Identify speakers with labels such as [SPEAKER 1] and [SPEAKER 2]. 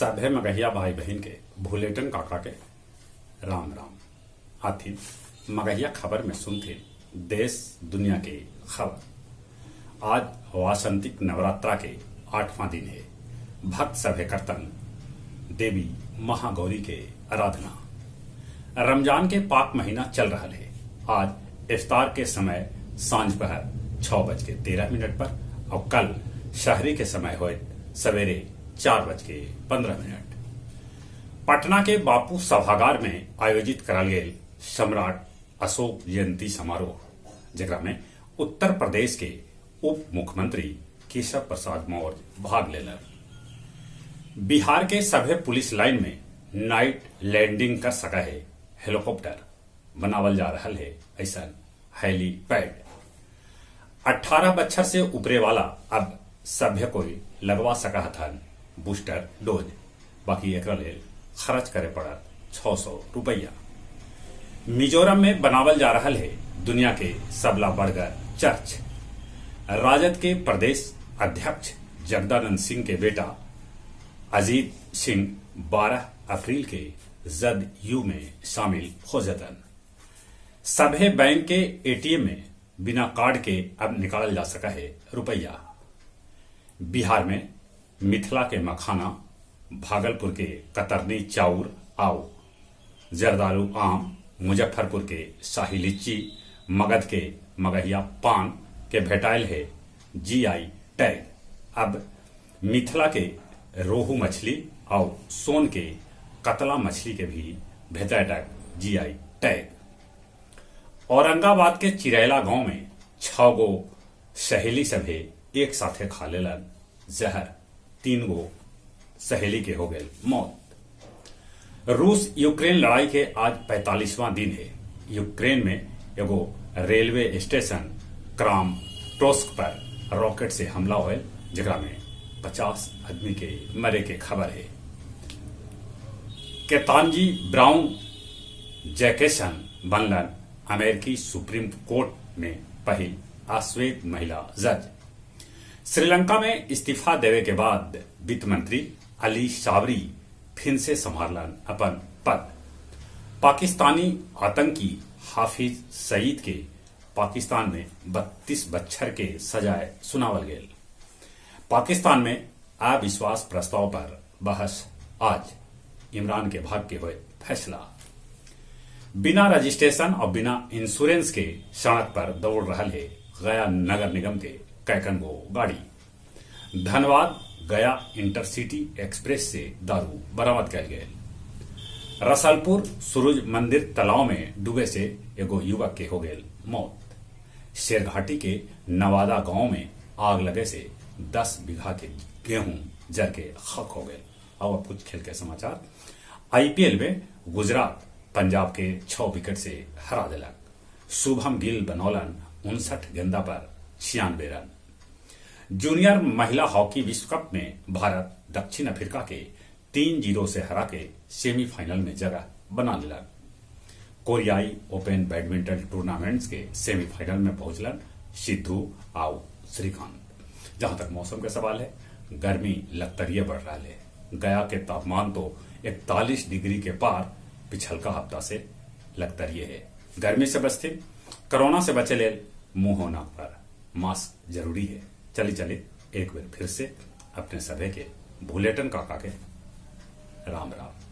[SPEAKER 1] सभे मगहिया भाई बहिन के भुलेटन काका के राम राम। आथिन मगहिया खबर में सुनथिन देश दुनिया के खबर। आज वासंतिक नवरात्रा के आठवां दिन है। भक्त सभे करतन देवी महागौरी के आराधना। रमजान के पाक महीना चल रहा है। आज इफ्तार के समय सांझ पहर 6:13 पर और कल शहरी के समय होए सवेरे 4:15। पटना के बापू सभागार में आयोजित करल गेल सम्राट अशोक जयंती समारोह, जेकरा में उत्तर प्रदेश के उप मुख्यमंत्री केशव प्रसाद मौर्य भाग लेलन। बिहार के सभे पुलिस लाइन में नाइट लैंडिंग कर सका है हेलीकॉप्टर बनावल जा रहा है ऐसा हेलीपैड। 18 बच्छर से ऊपरे वाला अब सभ्य कोई लगवा सका हथन बूस्टर डोज, बाकी एकरा लेल खर्च करे पड़त 600 रुपया। मिजोरम में बनावल जा रहा है दुनिया के सबला बड़गर चर्च। राजद के प्रदेश अध्यक्ष जगदानंद सिंह के बेटा अजीत सिंह 12 अप्रैल के जदयू में शामिल हो जतन। सभे बैंक के एटीएम में बिना कार्ड के अब निकालल जा सका है रुपया। बिहार में मिथिला के मखाना, भागलपुर के कतरनी चाउर आउ जर्दालू आम, मुजफ्फरपुर के शाही लीची, मगध के मगहिया पान के भेटाइल है जीआई टैग। अब मिथिला के रोहू मछली और सोन के कतला मछली के भी भेटाइल जीआई टैग। औरंगाबाद के चिरैला गांव में 6 गो सहेली सभे एक साथे खा लेलन जहर, 3 गो सहेली के हो गए मौत। रूस यूक्रेन लड़ाई के आज 45वां दिन है। यूक्रेन में एगो रेलवे स्टेशन क्रामटोर्स्क पर रॉकेट से हमला होयल, जेकरा में 50 आदमी के मरे के खबर है। केतानजी ब्राउन जैकेसन बनलन अमेरिकी सुप्रीम कोर्ट में पहिल अश्वेत महिला जज। श्रीलंका में इस्तीफा देवे के बाद वित्त मंत्री अली साबरी फिर से संभालन अपन पद। पाकिस्तानी आतंकी हाफिज सईद के पाकिस्तान में 32 बच्छर के सजाए सुनावल गेल। पाकिस्तान में अविश्वास प्रस्ताव पर बहस आज, इमरान के भाग के हुए फैसला। बिना रजिस्ट्रेशन और बिना इंश्योरेंस के सड़क पर दौड़ रहा है गया नगर निगम के कैकन गो गाड़ी। धनबाद गया इंटरसिटी एक्सप्रेस से दारू बरामद कयल गेल। रसलपुर सूरज मंदिर तालाब में डूबे से एगो युवक के हो गेल मौत। शेरघाटी के नवादा गांव में आग लगे से 10 बीघा के गेहूं जर के खक हो गए। अब कुछ खेल के समाचार। आईपीएल में गुजरात पंजाब के 6 विकेट से हरा दिलक। शुभम गिल बनौलन 59 गेंदा पर 96 रन। जूनियर महिला हॉकी विश्व कप में भारत दक्षिण अफ्रीका के 3-0 से हरा के सेमीफाइनल में जगह बना लिलक। कोरियाई ओपन बैडमिंटन टूर्नामेंट्स के सेमीफाइनल में पहुंचलन सिद्धू आउ श्रीकांत। जहां तक मौसम के सवाल है, गर्मी लगतरिये बढ़ रहा है। गया के तापमान तो 41 डिग्री के पार पिछलका हफ्ता से लगतरिये है। गर्मी से बचते, कोरोना से बचे लेल मुंह नाक पर मास्क जरूरी है। चली चले एक बार फिर से अपने सभे के भुलेटन काका के राम राम।